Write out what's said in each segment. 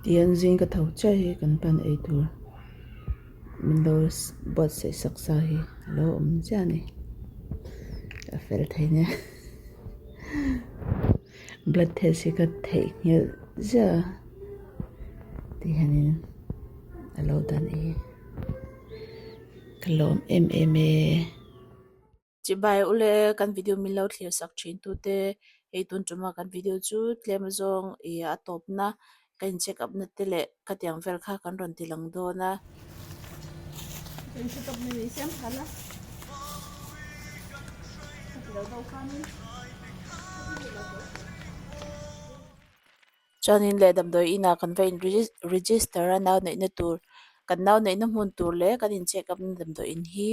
Tihian zing ka tho chiah hi kan pan ei tur min lo buatsaih sak sa hi a lo awm chiah a ni a fel thei nia blood test hi ka theihnghilh ziah a tihianin a lo dan hi ka lawm em em e. Chibai ule kan video min lo thlir sak thin tute hei tun tuma kan video chu tlem zawng ih a tawpna ka in check up na te leh khatiang vel kha kan rawn ti lang dawn a. Chuanin leh damdawi inah kan va in register a nau neihna tur kan nau neihna hmun tur leh kan in check up na damdawi in hi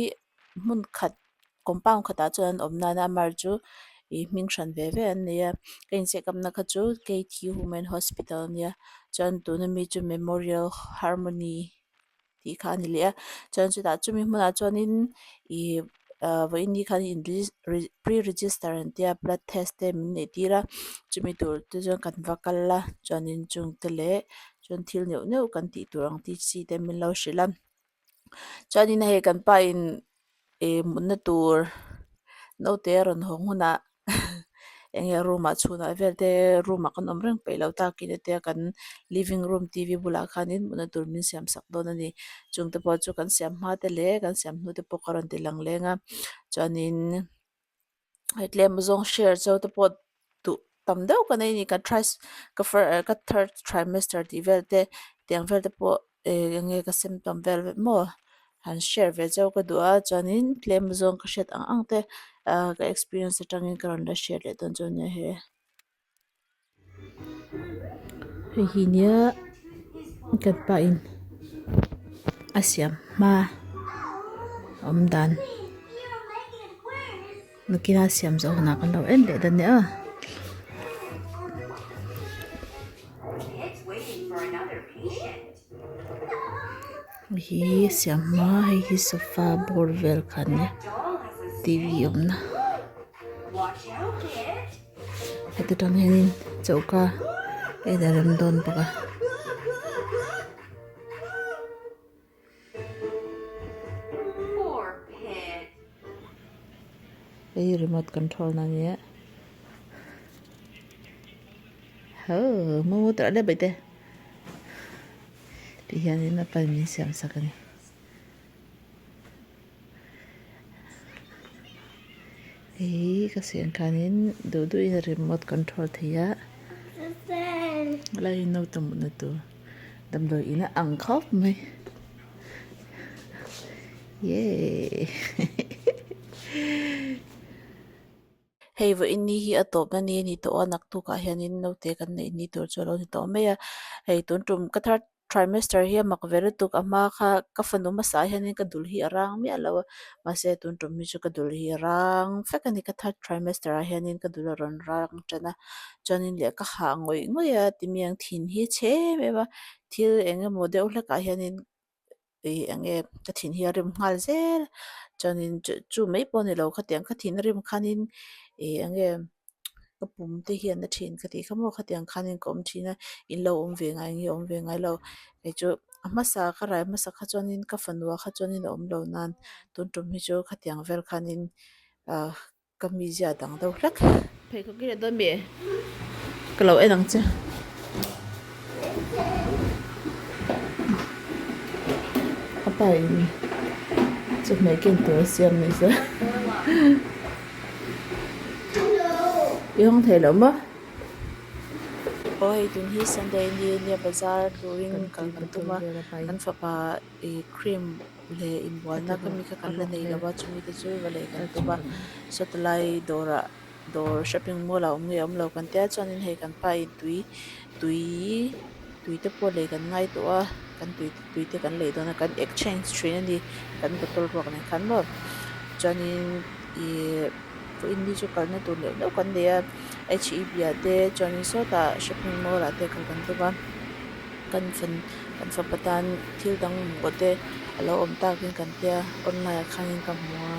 hmun khat compound khatah chuan an awm nana a mar chu ih hming hran ve ve an nei a ka in check up na kha chu K T women hospital a nia chuan tuna mi chu memorial harmony tih kha a ni leh a chuan chutah chumi hmunah chuanin ih ah vawiin ni khan in pre register an tia blood test te min neih tir a chumi tur te chuan kan va kal a chuanin chung te leh chuan thil neuh neuh kan tih tur ang tih chi te min lo hrilh a. Chuanin hei kan pa in ih mutna tur naute a rawn hawng hunah eng nge room ah chhunah vel te room ah kan awm reng peih lo takin a tia kan living room T V bulah khanin mutna tur min siam sak dawn a ni. Chung te pawh chu kan siam hma te leh kan siam hnu te pawh ka rawn ti lang leng a chuanin hei tlem zawng share chu te pawh duh tam deuh ka nei a ni ka thrice ka ka third trimester tih vel te tiang vel te pawh eng enge ka symptom vel vek maw han share ve chauh ka duh a chuanin tlem zawng ka hriat ang ang te ah ka experience atangin ka rawn la share leh dawn chu a nia he. Hei hi nia kan pa in a siam hma awm dan nakina siam zawh hunah kan lo en leh dawn nia. Hei hi siam hma hei hi sofa bawr vel kha ania T V awmna. Heti tang hianin choka a in rem dawn bawk a. Hei hi remote control na ania hoo momo tawrh leh baih te ti hianin a pan min siam sak a ni. Hei ka siam khanin duh duhin a remote control thei a helai hi naute mutna tur damdawi in a ang khawp mai yee. Hei vawiin ni hi a tawpna ni a ni tawh a naktukah hianin naute kan neih ni tur chu a lo ni tawh mai a hei tun tum ka third trimester hi a mak ve lutuk a hma kha ka fanu hmasa ah hianin ka dul hi a rang miah lo a mahse tun tum hi chu ka dul hi a rang vek a ni ka third trimester ah hianin ka dul a rawn rang tan a chuanin leh ka hah ngawih ngawih a timiang thin hi a chhe em em a thil eng emaw deuh hlek ah hianin ih eng nge ka thin hi a rim nghal zel chuanin chu chu mai pawh a ni lo khatiang ka thin a rim khanin ih eng nge ka pum te hian a thin ka tih kha maw khatiang khanin ka awm thin a in lo awm ve ngai nge awm ve ngai lo kei chu a hmasa ka rai hmasa kha chuanin ka fanu ah kha chuanin a awm lo nan tun tum hi chu khatiang vel khanin ah Ka mizia dang deuh hlek. Pheikhawk i let dawn mi? Ka lo en ang che. A pa in chawhmeh ken tur a siam ni se. I hawng thei lo maw? Aw hei tun hi Sunday ni nia bazar turin kal kan tum a kan fapa ih cream leh inbualna ka mi kha kan la nei lo a chumi te chu va lei kan tum a sawti lai dawrah dawr shopping mall ah awm nge awm lo kan tia chuanin hei kan pa in tui tui tui te pawh lei kan ngai tawh a kan tui tui te kan lei dawn a kan exchange thin a ni kan bottle ruak nen khan maw chuanin ihh vawiin ni chu kalna tur neuh neuh kan nei a H E B ah te chuanin sawtah shopping mall ah te kal kan tum a kan fan kan fapa tan thil dang mamawh te a lo awm takin kan tia online ah khanin ka hmu a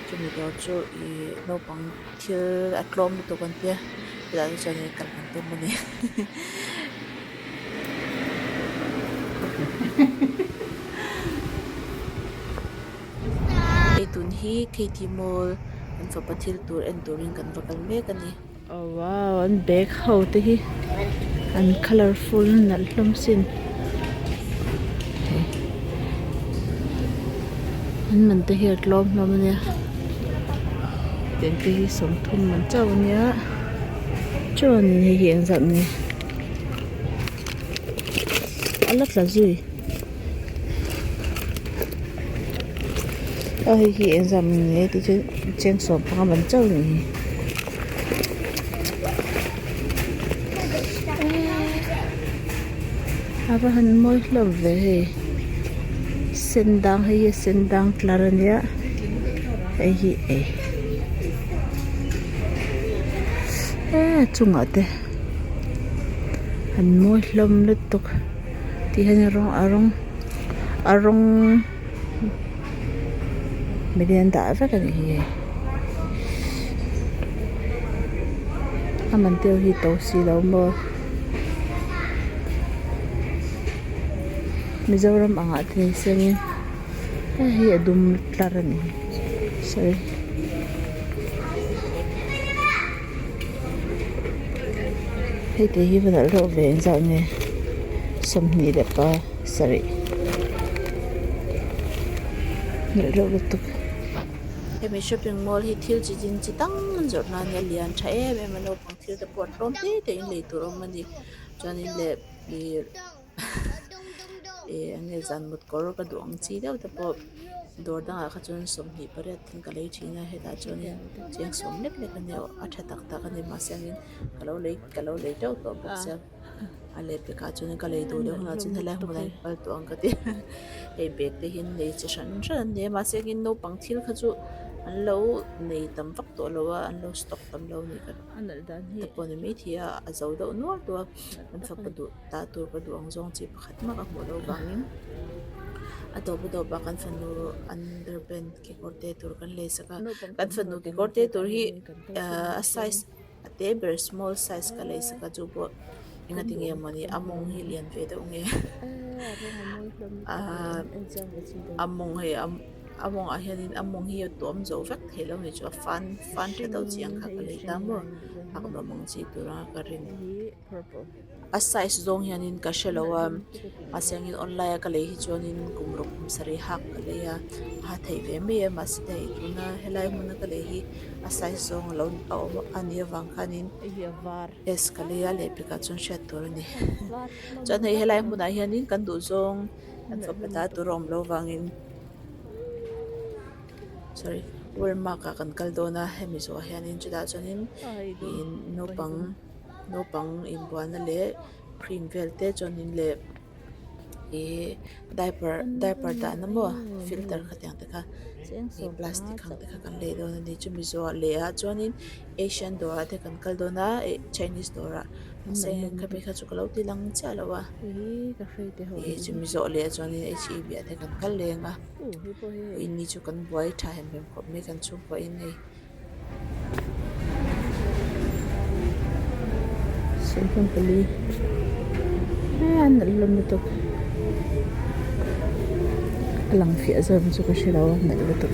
chumi dawr chu ih naupang thil a tlawm lutuk an tia chutah te chuan kal kan tum a ni. Hei tun hi KT Mall kan fapa thil tur en turin kan va kal mek a ni. Oh wow an bag ho te hi an colourful nalh hlawm sin an man te hi a tlawm hlawm ania tiang te hi 30 man chauh ania chuanin hei hi engzat nge a la tla zui aw hei hi engzat nge tih chu cheng 15 man chauh a nih hi. A va han mawi hlawm ve hei sen dang hei hi sen dang tlar a nia hei hi eh a chungah te an mawi hlawm lutuk tih hian rawng a rawng a rawng milian dah vek a nih hi hei a man te hi to si lo maw Mizoram angah te ni sengin hei hi a dum tlar a ni sorry. Hei te hi va nalh reuh ve engzah nge 27 nalh reuh lutuk. Hemi shopping mall hi thil chi chin chi tang an zawrh nan a lian tha em em a naupang thil te pawh tlawm te te in lei tur a awm a ni chuanin leh ih ih eng nge zan mut kawr ka duh ang chi deuh te pawh dawr dangah kha chuan 28 in ka lei thin a hetah chuanin cheng sawm lek lek a nia a tha tak tak a ni mahse angin ka lo lei ka lo lei teuh tawh bawk sia a leh pekah chuan ka lei duh leh hunah chuan helai hmunah hian kal tawh ang ka ti hei bag te hi an nei chi hran hran an ni a mahse angin naupang thil kha chu an lo nei tam vak tawh lo a an lo stock tam lo a nih ka te pawh ni maithei a a zo deuh nual tawh a an fapa duh tah tur ka duh ang zawng chi pakhat mah ka hmuh loh vangin a tawp a tawp ah kan fanu underpant kekawr te tur kan lei sak a kan fanu kekawr te tur hi ahh a size a te ber small size ka lei sak a chu pawh engati nge mawni a mawng hi lian ve deuh nge ahh a mawng hei a mawngah hianin a mawng hi a tuam zo vek thei lo ni chu a fan fan tha deuh chi ang kha ka lei ta maw a nuam ang chi tura ka rin. A size zawng hianin ka hre lo a mahse angin online a ka lei hi chuanin kum ruk kum sarih hak ka lei a a ha theih ve mai a mahse hei tuna helai hmuna ka lei hi a size zawng a lo a awm a nih avang khanin s ka lei a leh pekah chuan hriat tur a ni chuan hei helai hmunah hianin kan duh zawng kan fapa ta tur a awm loh vangin sorry walmart ah kan kal dawn a hemi zawhah hianin chutah chuanin ih naupang. Naupang inbualna leh cream vel te chuanin leh ihh diaper diaper dahna maw filter khatiang te kha ih plastic ang te kha kan lei dawn a ni chumi zawhah leh ah chuanin asian dawrah te kan kal dawn a ih chinese dawrah mahse khami kha chu ka lo ti lang chiah lo a ih chumi zawh leh ah chuanin h e b ah te kan kal leng a vawiin ni chu kan buai tha hem hem khawp mai kan chhungkua in hei. Sawmhnih pali a nalh hlawm lutuk a lang fiah zawk chu ka hre lo a nalh lutuk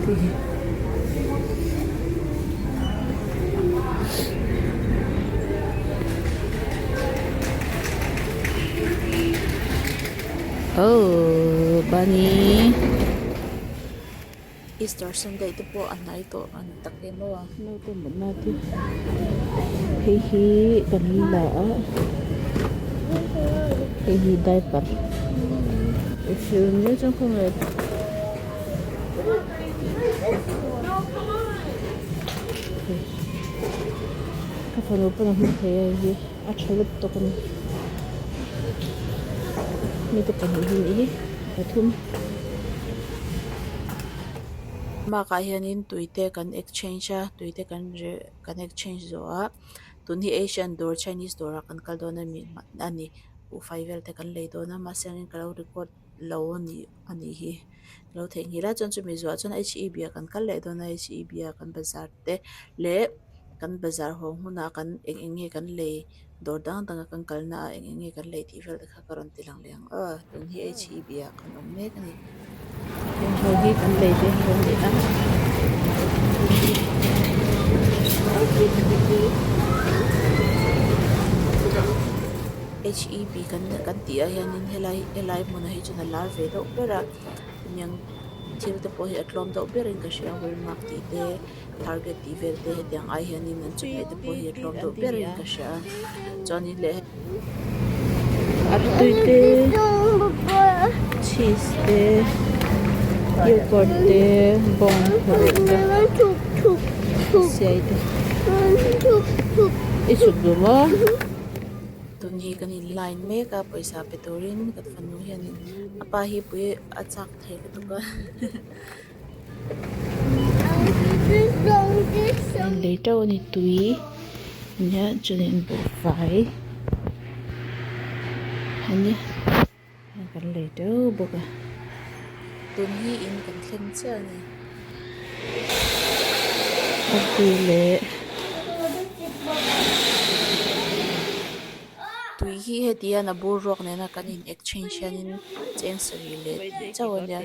tih hi. Oh bunny. Easter Sunday te pawh a hnai tawh a ni tak em aw. Naute mutna te hei hi kan la a hei hi diaper ka fanu pawn a hmu thei a hei hi a tha lutuk a ni mite pahnih hi nih hi pathum. Mark ah hianin tui te kan exchange a tui te kan reh kan exchange zawh a tun hi asian dawr chinese dawrah kan kal dawn ami a ni buhfai vel te kan lei dawn a mahse angin ka lo record lo a nih a nih hi ka lo theihnghilh a chuan chumi zawhah chuan h e b ah kan kal leh dawn a h e b ah kan bazar te leh kan bazar haw hmunah kan eng eng nge kan lei. Dawr dang danga kan kalna ah eng eng nge kan lei tih vel te kha ka rawn ti lang leh ang aw. Tun hi HEB ah kan awm mek a ni. Heng ho hi kan lei te ho a ni a. HEB kan kan tih ah hianin helai helai hmunah hi chuan a lar ve deuh ber a. Hemiang thil te pawh hi a tlawm deuh berin ka hria a Walmart tih te. Target tih vel te hetiang ai hianin an chawhmeh te pawh hi a tlawm deuh berin ka hria a chuanin leh artui te cheese te yogurt te bawnghnute te siai te i chhuk duh maw tun hi kan in line mek a pawisa pe turin ka fanu hianin a pa hi pui a chak thei lutuk a. Lei teuh a ni tui nia chuanin buhfai a nia kan lei teuh bawk a tun hi in kan thleng chiah a ni a tui leh. Tui hi heti hian a bur ruak nena kan in exchange hianin cheng sarih leh tih chauh a nia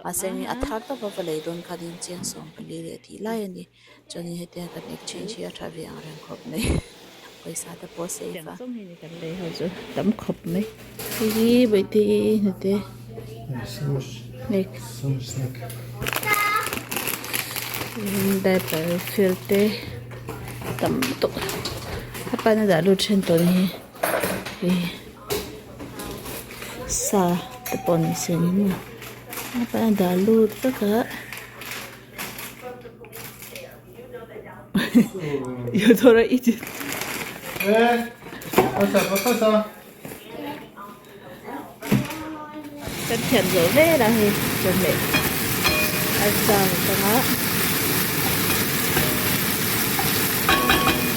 mahse hei a thar tawp a va lei dawn khanin cheng sawmpali leh tih lai a ni chuanin hetiang kan exchange hi a tha ve ang reng khawp mai pawisa te pawh a safe a. Tam khawp mai hei hi bawihte hnute diaper fill te tam tawk a pan a dah lut then tawh hi hei sa te pawh ni se ni maw a pan a dah lut vek a Kan thiam zawh vel a hei chawhmeh arsa atanga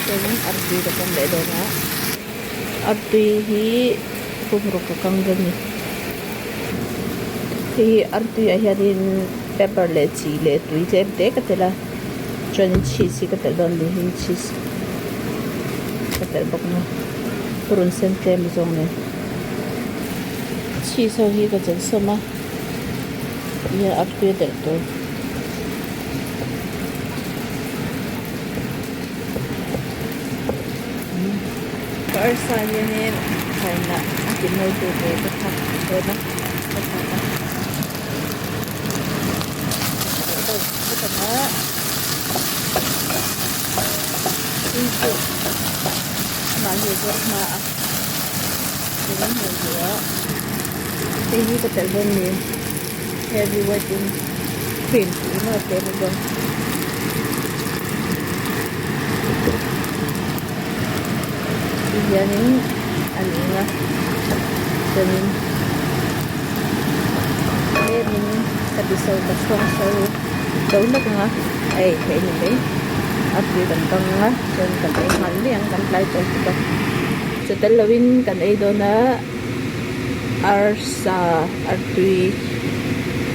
chuanin artui ka kang leh dawn a artui hi pumruk ka kang dawn a ni hei hi artui ah hianin pepper leh chi leh tui tlem te ka telh a chuanin cheese hi ka telh dawn a ni hei cheese ka telh bawk a purun sen tlem zawng nen. Cheese ho hi ka chan sawm a nia a tui a telh tur. Ka arsa hianin thaina a ti mawi tur tur ka thlak dawn a ka thlak a amah hi a zawr hma a. Hei hi ka telh dawn ni heavy whipping cream tih ringawt a tlem a dawn. Ti hianin a ning a chuanin tlemin ka ti so ka chhuang so zo hlek ang a a ei theih a ni mai a tui kan kang ang a chuan kan ei nghal mai ang kan tlai tawh bawk a chaw tel lovin kan ei dawn a arsa artui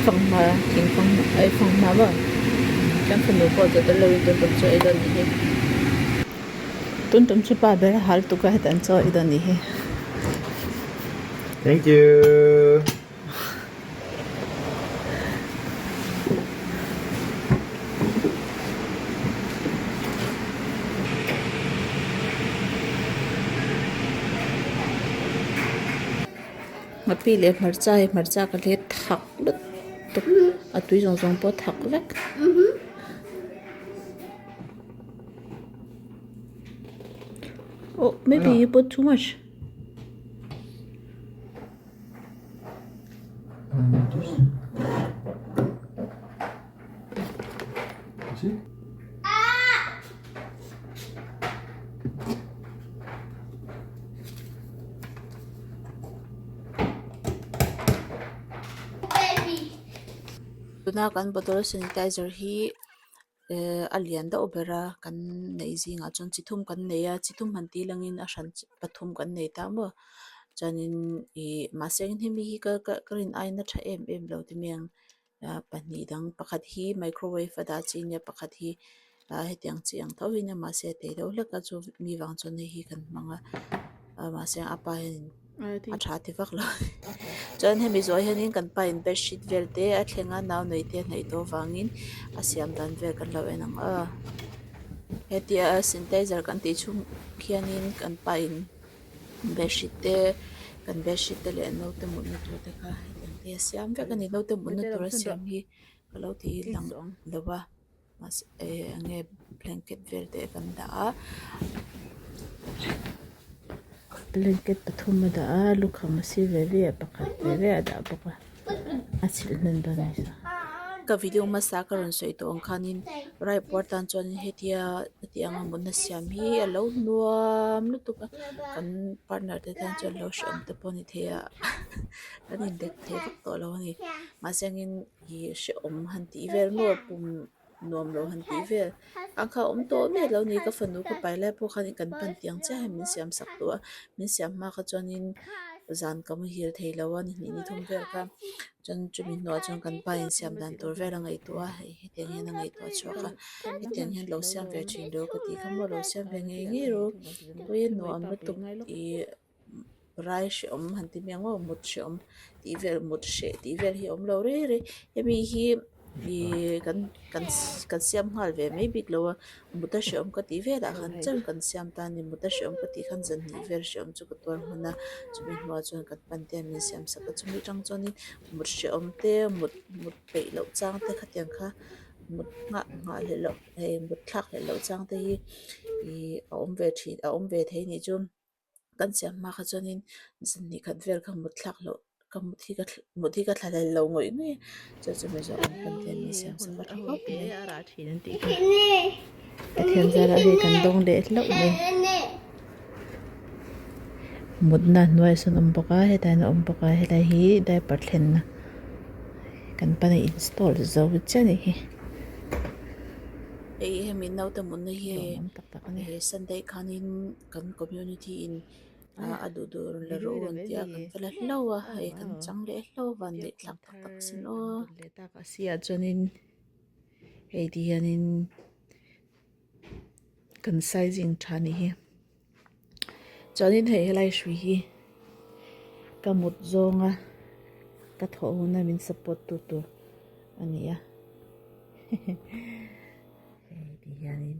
fanghma thing fanghma eh fanghma maw kan fanu pawh chaw tel lovin tun tum chu a ei dawn a ni hi tun tum chu pa ber a hal tuk a heta an chaw ei dawn a ni hi. Thank you. Nghapih leh hmarcha hi hmarcha ka hlet thak lutuk a tui zawng zawng pawh a thak vek. Oh maybe you put too much. Tuna kan bottle sanitizer hi ehh a lian deuh ber a kan neih zingah chuan chi thum kan nei a chi thum han tih langin a hran pathum kan nei ta maw chuanin ih mahse hemi hi ka ka ka rin aiin a tha em em lo ti mai ang ah pahnih dang pakhat hi microwave a dah chi a nia pakhat hi ah hetiang chi ang tho hi a nia mahse a tei deuh hlek a chu mi vang chuan hei hi kan hmang a. Mahse a pa hianin a tha ti vak lo a ni. Chuan hemi zawh hianin kan pa in bedsheet vel te a thleng a nau nei te a hnaih tawh avangin a siam dan vel kan lo en ang a. Hetia sanitizer kan tih chhung khianin kan pa in bedsheet te kan bedsheet te leh naute mutna tur te kha hetiang te a siam vek a ni. Naute mutna tur a siam hi ka lo ti lang lo va. Mahse eng nge blanket vel te kan dah a blanket pathum a dah a lukham a sir ve ve ah pakhat ve ve a dah bawk a a chhilh hnan dawn a ni sa. Ka video hmasa ka rawn sawi tawh ang khanin raipuar tan chuanin hetia heti anga mutna siam hi a lo nuam lutuk a kan partner te tan chuan lo hrehawm te pawh a ni thei a kan indek thei vak tawh lo a ni mahse angin Ih hrehawm han tih vel maw pum nuam lo han tih vel ang kha a awm tawh miah lo ni ka fanu ka pai lai pawh khan kan pan tiang chiah hian min siam sak tawh a min siam hma kha chuanin zan ka muhil thei lo a ni hnih ni thum vel kha chuan chumi hnuah chuan kan pa in siam dan tur vel a ngaihtuah a hei hetiang hian a ngaihtuah chhuak a hetiang hian lo siam ve thin rawh ka tih kha maw lo siam ve ngei ngei rawh pawi a nuam lutuk ih. Rai hrehawm han ti mai ang aw mut hrehawm tih vel mut hreh tih vel hi a awm lo rei rei hemi hi ihh kan kan kan siam nghal ve mai bik lo a mut a hrehawm ka tih velah khan chuan kan siam ta a ni mut a hrehawm ka tih khan zan hnih vel hrehawm chu ka tuar hman a chumi hnuah chuan kan pan te min siam sak a chumi atang chuanin mut hrehawm te mut mut peih loh chang te khatiang kha mut nghah nghah leh loh hei mut thlak leh loh chang te hi ihh a awm ve thin a awm ve thei a nih chu. Kan siam hma kha chuanin zan khat vel kha mut thlak loh ka mut hi ka mut hi ka thla hlel lo ngawih ngawih a chu chu mizo kan pan te an insiam sak a tha khawp mai. Pathian zarah hei kan dawng leh hlauh mai. Mutna hnuaiah sawn a awm bawk a hetah hian a awm bawk a helai hi diaper thlenna kan pan a install zo chiah a nih hi. Hei hemi naute mutna hi hei Sunday khanin. Kan community in a duh duh rawn la rawh u an ti a kan va la hlauh a hei kan chang leh hlauh a van neih thlak tak tak sin aw. Leh tak a si ah chuanin hei ti hianin kan sizing tha a nih hi chuanin hei helai hrui hi ka mut zawnga ka thawh huna min support tu tur a ni a hei ti hianin.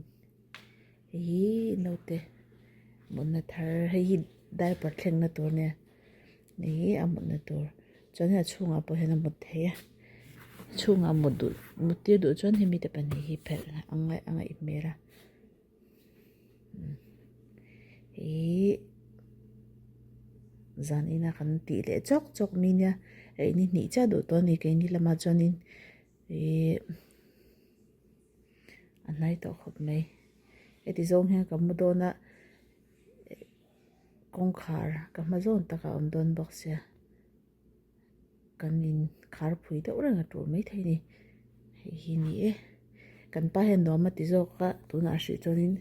Hei hi naute mutna thar hei hi diaper thlengna tur ania hei hi a mutna tur chuan a chhungah pawh hian a mut theih a a chhungah mut duh mut tir duh chuan hemi te pahnih hi phelh a ngaih a ngaih hmel a hei hi zan ina kan tih leh chawk chawk mi nia hei ni hnih chiah duh tawh a ni keini lamah chuanin ihh. A hnai tawh khawp mai heti zawng hian ka mu dawn a kawngkhar ka hma zawn takah a awm dawn bawk sia kan in khar phui deuh reng a tul maithei a ni hei hi ni e kan pa hian nuam a ti zawk a tunah hrih chuanin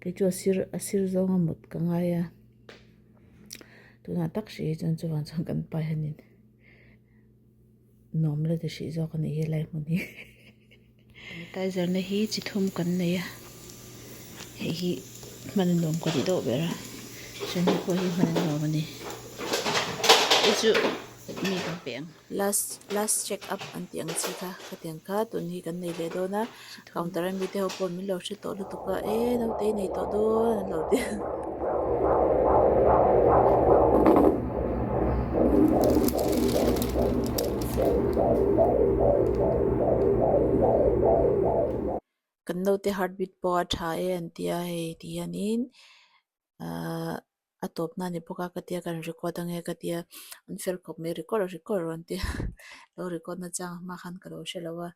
kei chu a sir a sir zawnga mut ka ngai a tunah tak hrih hi chuan chuvang chuan kan pa hianin. Nuam la ti hrih zawk a nih hi helai hmun hi. Sanitizer na hi chi thum kan nei a hei hi hman a nuam ka ti deuh ber a chuan hei pawh hi hman a nuam a ni hei chu mi kan pe ang. Last last check up an tih ang chi kha khatiang kha tun hi kan nei leh dawn a counter a mite ho pawh min lo hre tawh lutuk a e naute i nei tawh dawn an lo ti a. Kan naute heartbeat pawh a tha e an ti a hei ti hianin ahh a tawp na a ni bawk a ka tia kan record ange ka tia an fel khawp mai record rawh record rawh an tia lo record na chang hma khan ka lo hre lo a.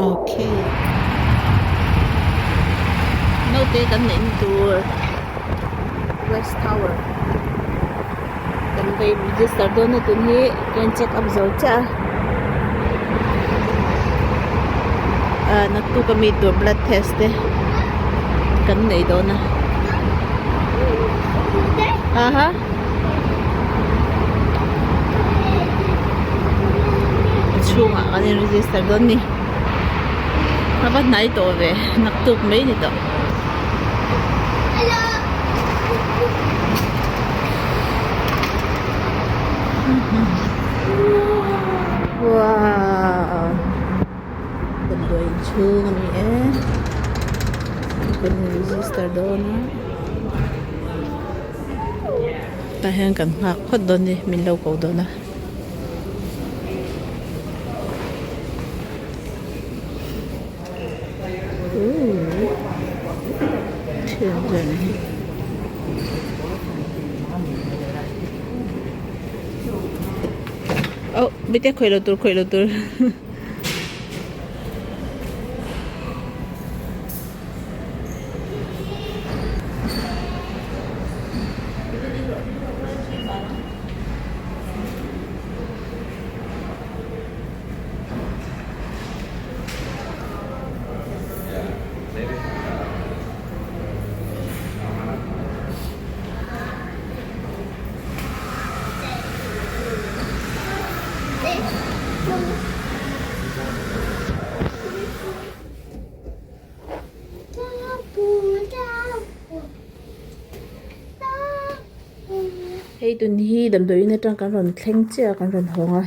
Okay Naute kan neih na tur West Tower kan vei register dawn a tun hi kan check up zo chiah a ah naktuk ami tur blood test te kan nei dawn a aha. A chhungah kan in register dawn ni a va hnai tawh ve naktuk mai ni tawh. register dawn a tah hian kan nghak phawt dawn a ni min lo ko dawn a. Oh mite khawih lo tur khawih lo tur. Hei tun hi damdawiin atang kan rawn thleng chiah a kan rawn hawng a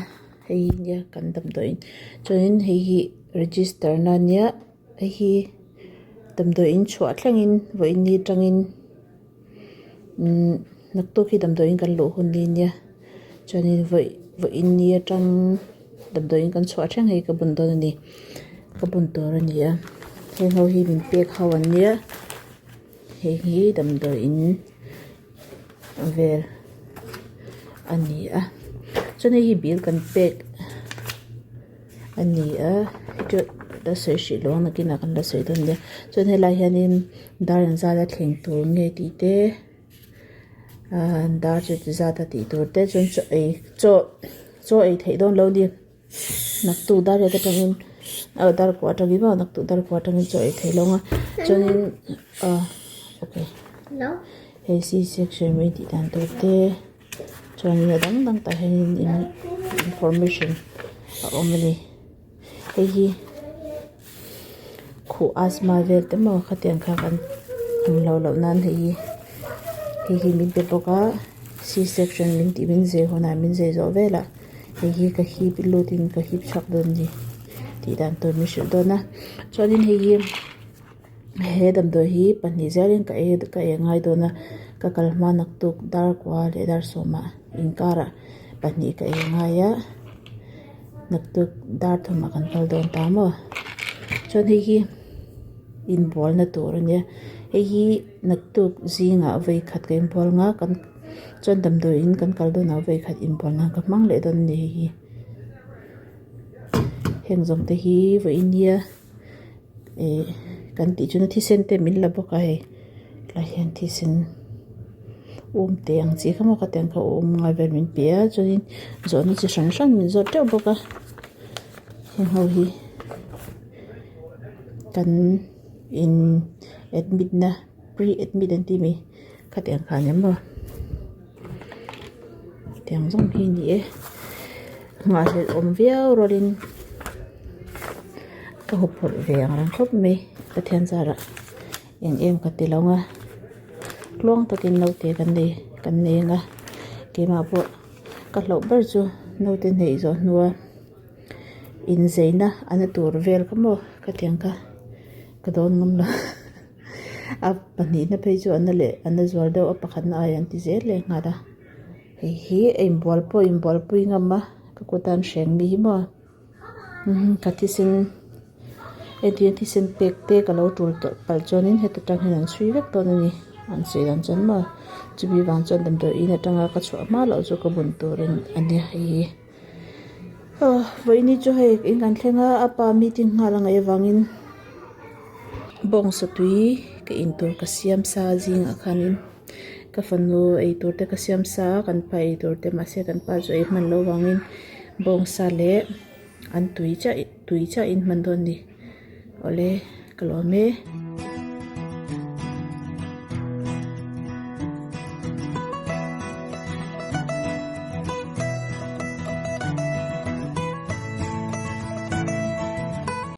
hei hi nia kan damdawiin chuanin hei hi register na ania hei hi damdawiin chhuah thlengin vawiin ni atangin Umm naktuk hi damdawiin kan luh hun ni nia chuanin vawi vawiin ni atang damdawiin kan chhuah thleng hei ka bun dawn a ni ka bun tur a ni a heng ho hi min pek ho an nia heng hi damdawiin vel a ni a chuan hei hi bill kan pek. A ni a chu la sawi hrih lo ang nakinah kan la sawi dawn nia chuan helai hianin dar engzat a thleng tur nge tih te ahh dar chu ti zat a tih tur te chuan chaw ei chaw chaw ei theih dawn lo a ni naktuk dar riat atangin ah dar kua atangin maw naktuk dar kua atangin chaw ei theih lo ang a chuanin ah okay hei c section mai tih dan tur te. Chuanin a dang dang tah hianin in information a awm a ni hei hi khuh asthma vel te maw khatiang kha kan awm loh loh nan hei hi hei hi min pe bawk a c section min tih min zir hunah min zir zawh velah hei hi ka hip lutin ka hip chhuak dawn a ni tih dan tur min hrilh dawn a chuanin hei hi. He damdawi hi pahnih zelin ka ei ka ei ngai dawn a ka kal hma naktuk dar kua leh dar sawmah inkarah pahnih ka ei ngai a naktuk dar thumah kan kal dawn ta maw chuan hei hi inbualna tur a nia hei hi naktuk zingah vawi khat ka inbual ang a kan chuan damdawiin kan kal dawnah vawi khat inbual nan ka hmang leh dawn a ni hei hi heng zawng te hi vawiin nia. Ih kan tih chuan thisen te min la bawk a hei tlai hian thisen um te ang chi kha maw khatiang kha um ngai vel min pe a chuanin zawhna chi hran hran min zawt teuh bawk a heng ho hi kan in admit na pre admit an tih mai khatiang kha a ni maw. Tiang zawng hi a ni e nghahhlelh awm viau rualin ka huphurh ve ang reng khawp mai Pathian zarah eng em ka ti lo ang a tluang takin naute kan nei kan nei ang a keimah pawh ka hlauh ber chu naute neih zawh hnua inzeina a na tur vel kha maw ka tiang kha ka dawn ngam lo. A pahnihna phei chu a na leh a na zual deuh a pakhatna ai an ti zel leh nghal a hei hi a inbual pawh a inbualpui ngam a ka kut a an hreng mi hi maw ka thisen entir thisen pek te ka lo tul tawh palh chuanin heta tang hian an chhui vek dawn a ni an sawi dan chuan maw chumi vang chuan damdawi in atanga ka chhuah hma loh chu ka bun turin a nia hei hi. Vawiini chu hei in kan thleng a a pa meeting nghal a ngaih avangin bawngsa tui ka in tur ka siam sa zingah khanin ka fanu ei tur te ka siam sa a kan pa ei tur te mahse kan pa chu ei hman loh avangin bawngsa leh an tui chiah tui chiah in hman dawn a ni awle ka lawm e.